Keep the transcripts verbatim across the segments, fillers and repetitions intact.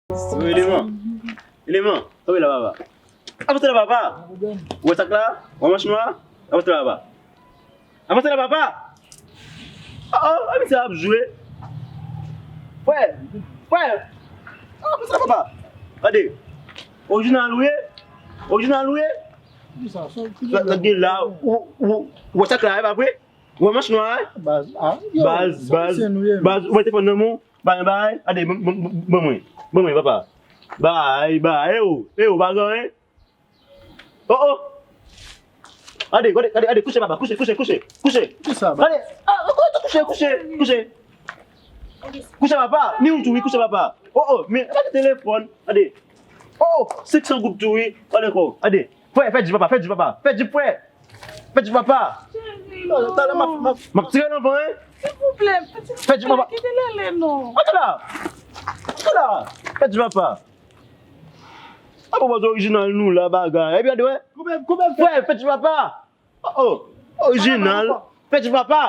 Eleman. Eleman. Kanpe la, papa. Avanse la, papa. Ou wè sa k la? Ou wè manch nwa? Avanse la, papa. Avanse la, papa. Oh, oh, a misye ap jwe. Frè. Frè. Avanse la, papa. Gade. Orijinal ou ye? Orijinal ou ye? Sa, sa, sa gen la, ou, ou, ou wè sa k la, e pa vre? Ou wè manch nwa, e? Baz, ah, yo, baz, sa baz, se nou ye, baz, ou mete fòn nan men w, bay, bay, gade, ban, ban, ban, ban mwen, ban mwen, papa. Bay, bay, e o, e o, pa gen anyen. Oh, oh. Gade, gade, gade, gade, kouche, papa, kouche, kouche, kouche, kouche. Kisa, ba? Gade, ah, kouche, kouche, kouche. Kouche, papa, ni yon tou, wi, kouche, papa. Oh, oh, men, gade telefòn, gade. Oh, senk san goud tou, wi, gade ankò, gade. Fè, fè di, papa, fè di, papa, fè di, frè. Fè di, papa. Cheri, non. Talè, m ap, m ap, m ap tire nan van, wi. Silvouplè, silvouplè, fè di, papa. Kite l ale, non. Antre la. Antre la. Fè di, papa. A pwopos orijinal nou la bagay. Epi gade, wè. Koupe, koupe, frè, fè di papa. Oh, oh. Orijinal. Fè di papa.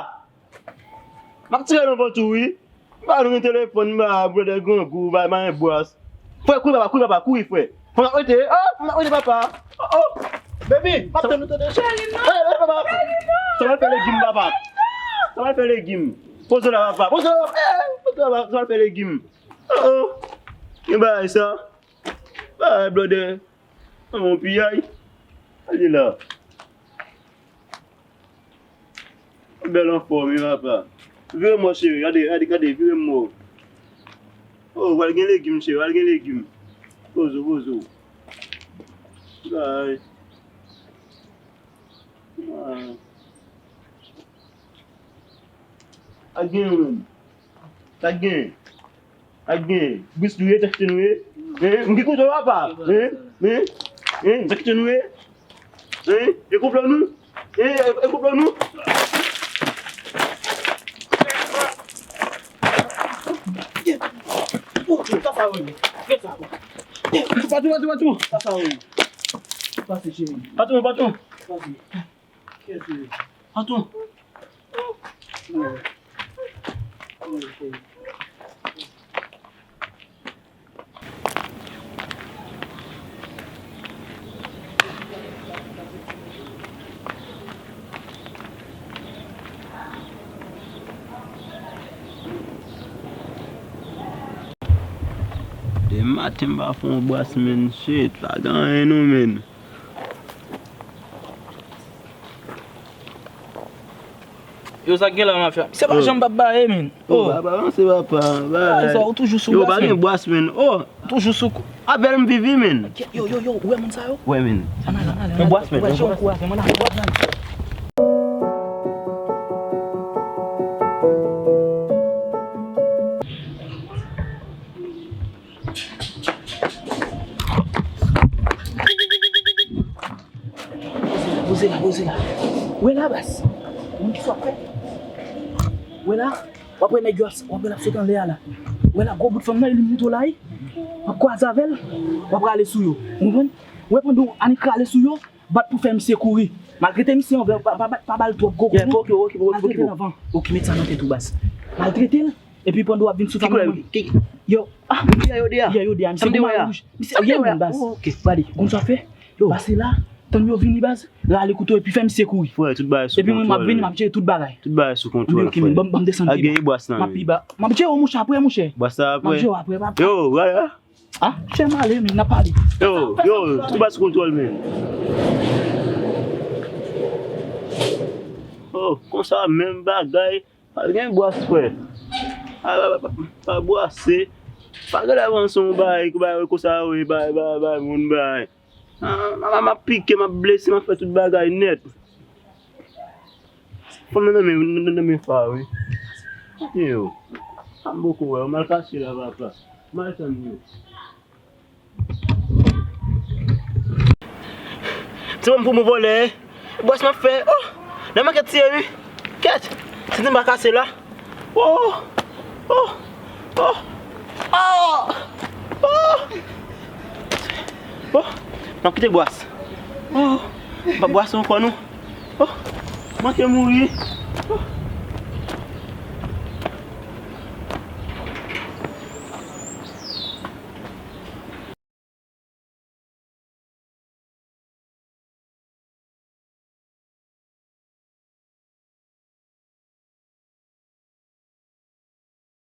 M ap tire nan vant ou, wi. M pa gen telefòn, m pa brother grangou, m pa gen bwas. Frè, kouri papa, kouri papa, kouri frè. Fò n ap rete, oh, fò n ap rete papa. Oh, oh. Baby, m ap tann ou tande. Cheri, non. Eh, eh, papa. Cheri, non. Sa va fè legim, papa. Sa va fè legim. Poze la, papa. Poze la. Eh, poze la, papa. Sa va fè legim. Oh, oh. Gen bagay sa. Bay, brother. An, yon piyay. Gade la. Bèl anfòm, wi, papa. Vire m bò, cheri. Gade, gade, gade, vire m bò. Oh, pral gen legim, cheri, pral gen legim. Poze w, poze w. Bay. Ah. Ak gen yon menm. Sa k gen? Ak gen? Bris nou ye, Jackson nou ye? Hein? M ki koute w, papa? Hein? Hein? Hein? Jackson nou ye? Hein? E konplo nou? Hein? E, e konplo nou? Patwon, patwon, patwon, patwon. Patwon, patwon. Patwon. Demen maten m pa fè yon bwas, menn, shit, pa gen anyen non, menn. Yo, sa k gen la, mafya? Misye pa janm p ap bare, menn. Oh, oh. Papa, avanse, papa. Bay. Sa, ou toujou sou bwas, menn. Yo, pa gen bwas, menn. Oh. Toujou sou kou. Avè l m viv, menn. Yo, yo, yo, ou wè moun sa yo? Wè, menn. Ann ale, ann ale, ann ale. Yon bwas, menn. Ou wè, yon bwas, menn. Ann ale, ann ale. Poze la, poze la, poze la. Ou wè la, baz? Ou konn kisa w ap fè? Ou wè la? W ap wè nèg yo ap, w ap wè l ap sot anlè a la. Ou wè la, gwo bout fanm nan, li monte w la, wi. W ap kwaze avè l, w ap rale sou yo. Ou konprann? Ou wè pandan w annik rale sou yo, bat pou fè misye kouri. Maltrete misye anvan, pa, pa, pa, pa ba l twòp gwo kou non. Maltrete l anvan. Ok, met sa nan tèt ou, baz. Maltrete l, epi pandan w ap vin sou fanm nan. Yo, ah, misye yo de a. Misye gwo mayo wouj. Misye, ye menm, baz. Gade, konn sa w ap fè? Yo. Pase la, tann yo vini, baz. Rale kouto epi fè misye kouri. Frè, tout bagay sou kontwòl. Epi mwen, m ap vini, m ap jere tout bagay. Tout bagay sou kontwòl, frè. Ann, ok, men ban m, ban m desann pi ba. M ap pi ba. M ap jere w, monchè, apre, monchè. M ap jere w apre, papa. Yo, gade. Ah, chè m ale, men n ap pale. Yo, yo, tout bagay sou kontwòl, men. Oh, konsa menm bagay. Pa gen bwas, frè. Pa, pa, pa, pa bwase. Pa gade avanse yon bagay, bagay konsa, wi, bay, bay, bay, moun bay. Ah, m, m, m ap pike, m ap blese, m ap fè tout bagay nèt. Fanm nan nan men, nan, nan men fa, wi. Yo, pa m poko wè, m al kache la, papa. M al tann yo. Se mwen pou mwen vòlè. Bwès m ap fè. Oh! Nan makèt tiye wi. Kèt! Senti m pa kase la. Oh! Oh! Oh! Oh! Oh! M ap kite bwès. Oh! M pa bwès ankò non. Oh! Manke mouri. Oh!